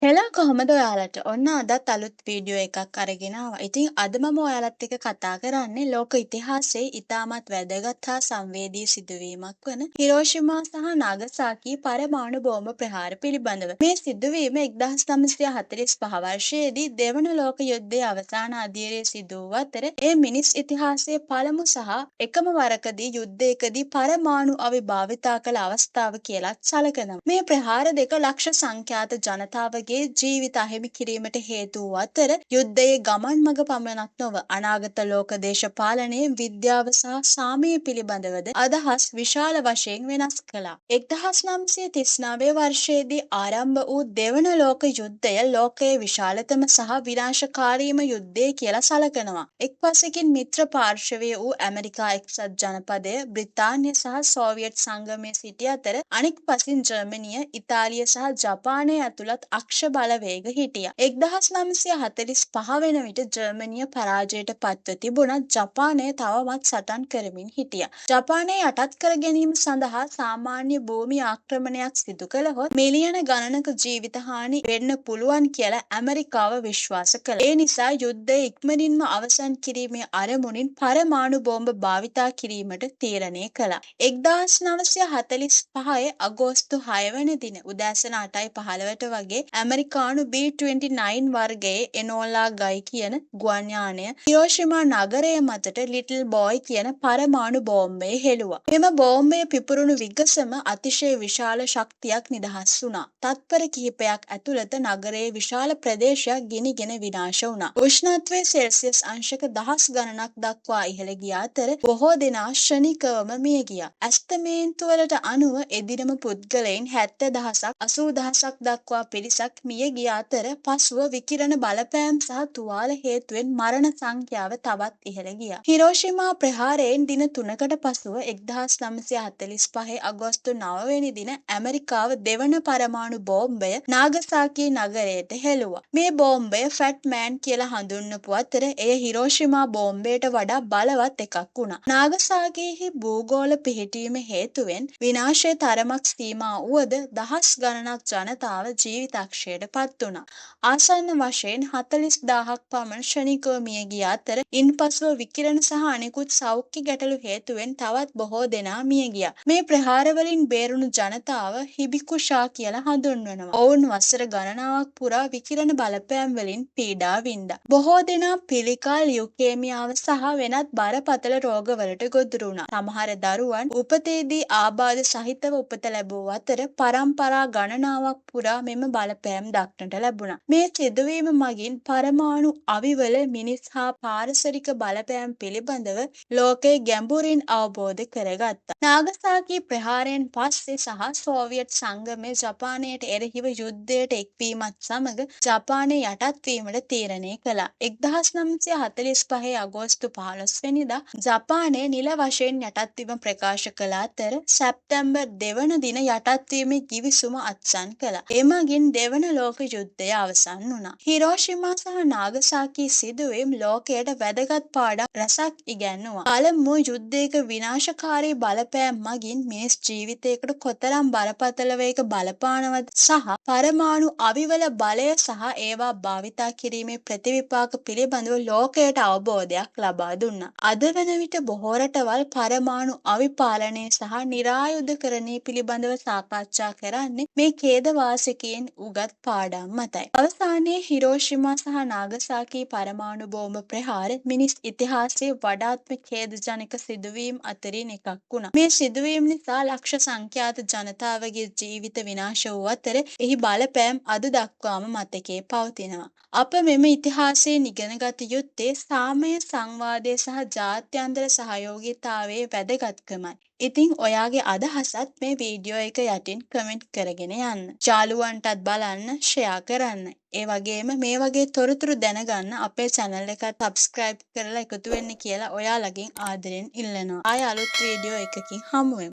Hello, කොහොමද ඔයාලට? ඔන්න අදත් අලුත් වීඩියෝ එකක් අරගෙන ආවා. ඉතින් අද මම ඔයාලත් එක්ක කතා කරන්නේ ලෝක ඉතිහාසයේ ඉතාමත් වැදගත් හා සංවේදී සිදුවීමක් වන හිරෝෂිමා සහ නාගසාකි පරමාණු බෝම්බ ප්‍රහාර පිළිබඳව. මේ සිදුවීම 1945 වර්ෂයේදී දෙවන ලෝක යුද්ධයේ අවසාන අදියරේ සිදු වූ අතර, එය මිනිස් ඉතිහාසයේ පළමු සහ එකම වරකදී යුද්ධයකදී පරමාණු අවි භාවිතා කළ අවස්ථාව කියලත් සලකනවා. මේ ප්‍රහාර දෙක ලක්ෂ සංඛ්‍යාත ජනතාවගේ ජීවිත අහිමි කිරීමට හේතු වූ අතර, යුද්ධයේ ගමන් මඟ පමණක් නොව අනාගත ලෝක දේශපාලනයේ, විද්‍යාව සහ සාමය පිළිබඳවද අදහස් විශාල වශයෙන් වෙනස් කළා. 1939 වර්ෂයේදී ආරම්භ වූ දෙවන ලෝක යුද්ධය ලෝකයේ විශාලතම සහ විනාශකාරීම යුද්ධය කියලා සලකනවා. එක් පසෙකින් මිත්‍ර පාර්ශවය වූ ඇමරිකා එක්සත් ජනපදය, බ්‍රිතාන්‍ය සහ සෝවියට් සංගමය සිටි අතර, අනෙක් පසින් ජර්මනිය, ඉතාලිය සහ ජපානය ඇතුළත් අක්ෂ බලවේග හිටියා. 1945 වෙන විට ජර්මනිය පරාජයට පත්ව තිබුණත් ජපානය තවමත් සටන් කරමින් හිටියා. ජපානය යටත් කර ගැනීම සඳහා සාමාන්‍ය භූමි ආක්‍රමණයක් සිදු කළහොත් මිලියන ගණනක ජීවිත හානි වෙන්න පුළුවන් කියලා ඇමරිකාව විශ්වාස කළා. ඒ නිසා යුද්ධය ඉක්මනින්ම අවසන් කිරීමේ අරමුණින් පරමාණු බෝම්බ භාවිතා කිරීමට තීරණය කළා. 1945 අගෝස්තු 6 වන දින උදෑසන 8:15ට වගේ ඇමරිකානු B-29 වර්ගයේ එනෝලා ගයි කියන ගුවන් යානය හිරෝෂිමා නගරය මතට ලිටල් බෝයි කියන පරමාණු බෝම්බය හෙළුවා. මෙම බෝම්බය පිපුරුණු විගසම අතිශය විශාල ශක්තියක් නිදහස් වුණා. තත්පර කිහිපයක් ඇතුළත නගරයේ විශාල ප්‍රදේශයක් ගිනිගෙන විනාශ වුණා. උෂ්ණත්වය සෙල්සියස් අංශක දහස් ගණනක් දක්වා ඉහළ ගිය අතර බොහෝ දෙනා ක්ෂණිකවම මිය ගියා. ඇස්තමේන්තුවලට අනුව එදිනම පුද්ගලයින් 70,000ක් 80,000ක් දක්වා පිරිසක් මිය ගිය අතර, පසුව විකිරණ බලපෑම් සහ තුවාල හේතුවෙන් මරණ සංඛ්‍යාව තවත් ඉහළ ගියා. හිරෝෂිමා ප්‍රහාරයෙන් දින 3කට පසුව 1945 අගෝස්තු 9 වෙනි දින ඇමරිකාව දෙවන පරමාණු බෝම්බය නාගසාකි නගරයට හෙළුවා. මේ බෝම්බය ෆැට් මෑන් කියලා හඳුන්වපු අතර එය හිරෝෂිමා බෝම්බයට වඩා බලවත් එකක් වුණා. නාගසාකියෙහි භූගෝල පිහිටීම හේතුවෙන් විනාශය තරමක් සීමා වුවද දහස් ගණනක් ජනතාව ජීවිතක්ෂයට පත් වුණා. ආසන්න වශයෙන් 40,000ක් පමණ ක්ෂණිකව මිය ගිය අතර, ඉන්පසුව විකිරණ සහ අනෙකුත් සෞඛ්‍ය ගැටලු හේතුවෙන් තවත් බොහෝ දෙනා මිය ගියා. මේ ප්‍රහාරවලින් බේරුණු ජනතාව හිබිකුෂා කියලා හඳුන්වනවා. ඔවුන් වසර ගණනාවක් පුරා විකිරණ බලපෑම් වලින් පීඩා වින්දා. බොහෝ දෙනා පිළිකා, ලියුකේමියාව සහ වෙනත් බරපතල රෝගවලට ගොදුරු වුණා. සමහර දරුවන් උපතේදී ආබාධ සහිතව උපත ලැබූ අතර පරම්පරා ගණනාවක් පුරා මෙම බලපෑම් දක්නට ලැබුණා. මේ සිදුවීම මගින් පරමාණු අවිවල මිනිස් හා පාරිසරික බලපෑම් පිළිබඳව ලෝකය ගැඹුරින් අවබෝධ කරගත්තා. නාගසාකි ප්‍රහාරයෙන් පස්සේ සහ සෝවියට් සංගමය ජපානයට එරෙහිව යුද්ධයට එක්වීමත් සමග ජපානය යටත් වීමට තීරණය කළා. 1945 අගෝස්තු 15 වෙනිදා ජපානය නිල වශයෙන් යටත්වීම ප්‍රකාශ කළ අතර, සැප්තැම්බර් 2 වන දින යටත්වීමේ ගිවිසුම අත්සන් කළා. එමගින් දෙවන ලෝක යුද්ධය අවසන් වුණා. හිරෝෂිමා සහ නාගසාකි සිදුවීම් ලෝකයට වැදගත් පාඩම් රැසක් ඉගැන්නුවා. පළමුව, යුද්ධයක විනාශකාරී බලපෑම් මගින් මිනිස් ජීවිතයකට කොතරම් බරපතලව ඒක බලපානවද සහ පරමාණු අවිවල බලය සහ ඒවා භාවිතා කිරීමේ ප්‍රතිවිපාක පිළිබඳව ලෝකයට අවබෝධයක් ලබා දුන්නා. අද වන විට බොහෝ රටවල් පරමාණු අවි පාලනය සහ නිරායුධකරණය පිළිබඳව සාකච්ඡා කරන්නේ මේ ඛේදවාචකයෙන් උගත් පාඩම් මතයි. අවසානයේ හිරෝෂිමා සහ නාගසාකි පරමාණු බෝම්බ ප්‍රහාර මිනිස් ඉතිහාසයේ වඩාත්ම ඛේදජනක සිදුවීම් අතරින් එකක් වුණා. මේ සිදුවීම් නිසා ලක්ෂ සංඛ්‍යාත ජනතාවගේ ජීවිත විනාශ වූ අතර එහි බලපෑම් අද දක්වාම මතකයේ පවතිනවා. අප මෙම ඉතිහාසයෙන් ඉගෙනගත යුත්තේ සාමය, සංවාදය සහ ජාත්‍යන්තර සහයෝගීතාවයේ වැදගත්කමයි. ඉතින් ඔයාගේ අදහසත් මේ වීඩියෝ එක යටින් කමෙන්ට් කරගෙන යන්න. යාළුවන්ටත් බලන්න ෂෙයා කරන්න. ඒ වගේම මේ වගේ තොරතුරු දැනගන්න අපේ චැනල් එකත් සබ්ස්ක්‍රයිබ් කරලා එකතු වෙන්න කියලා ඔයාලගෙන් ආදරෙන් ඉල්ලනවා. ආය අලුත් වීඩියෝ එකකින් හමු වෙමු.